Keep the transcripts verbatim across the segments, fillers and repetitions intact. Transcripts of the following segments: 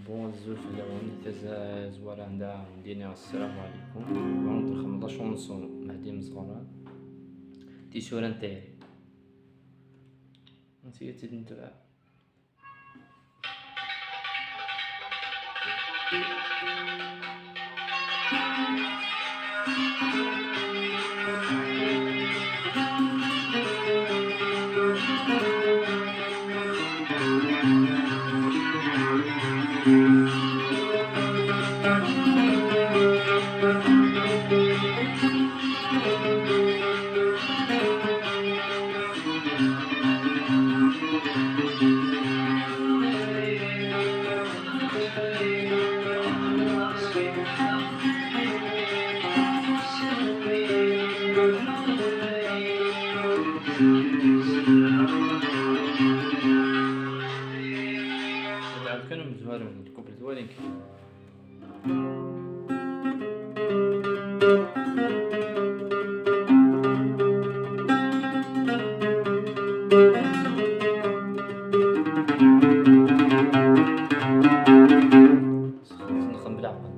Bon, azul fell-awen, tazwara anda ndini assalamu alaikum. Bon, nxemmem la chanson Mehdi Mezɣran. Tisura n tayri. Nsiya-tt-id netbeɛ. Ad ɛawed kan umezwaru n lkupl d walin kan. Nxemmem leɛqel. Nxemmem leɛqel.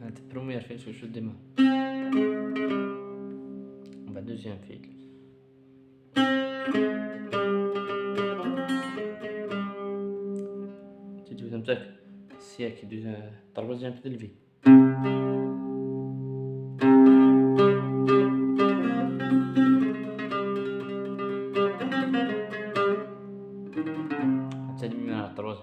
هاد première fil, شوف شو ديما. ومن بعد deuxième fil. تجي تبدا متاك. سياكي دوز-، troisième fil de la vie. حتى لمي على الطروز.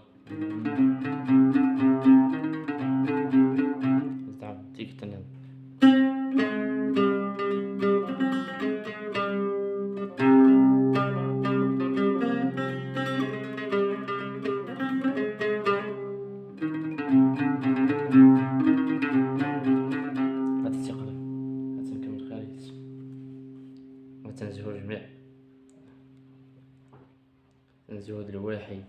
تعاود تيك تنام. غادي تيقلب. غادي نكمل خارج. غادي نزهو جميع. نزهو الواحد.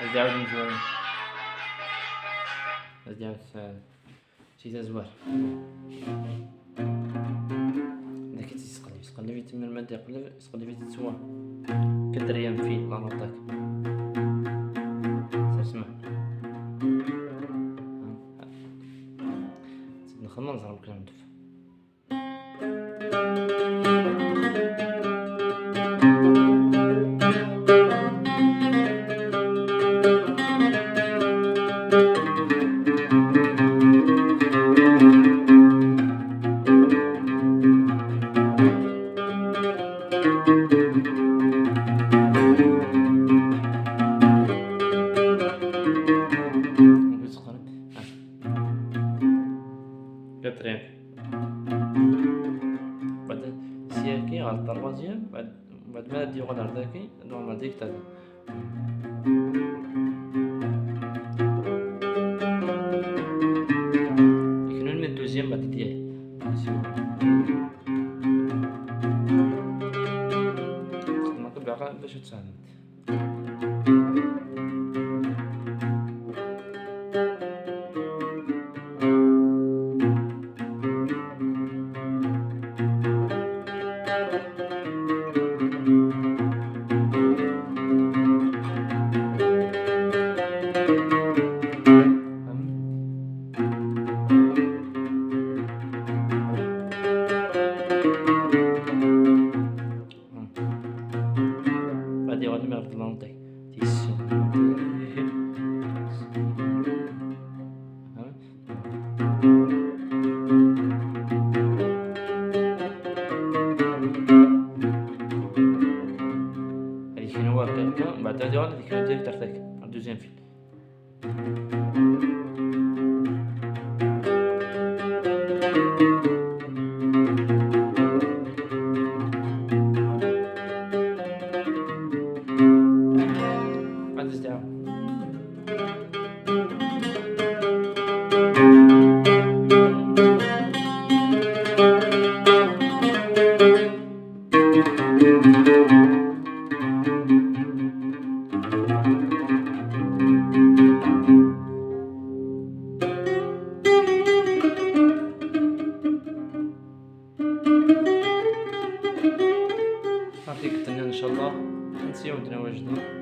Ad d-ɛawden zwarin. Ad d-ɛawd s-, si tazwar. Dak i tt-yesqelli, yesqelli-t imir ma d-yeqleb, yesqelli-t ttwa. Quatrième fil, la note. Sesma. Nxemmem neẓra mklan def. Quatrième. Baɛd sya-agi ɣer troisième, baɛd, baɛd ma ad yuɣal ɣer dagi, normal dik tali. Iknun min deuxième baɛd d-yay. Xedmeɣ ṭebɛa bac ad tfehmemt. Ad d-zedɛeɣ. Ɣer tikkelt-nni, ncallah, ad nsiwel-d ɣer wajdid.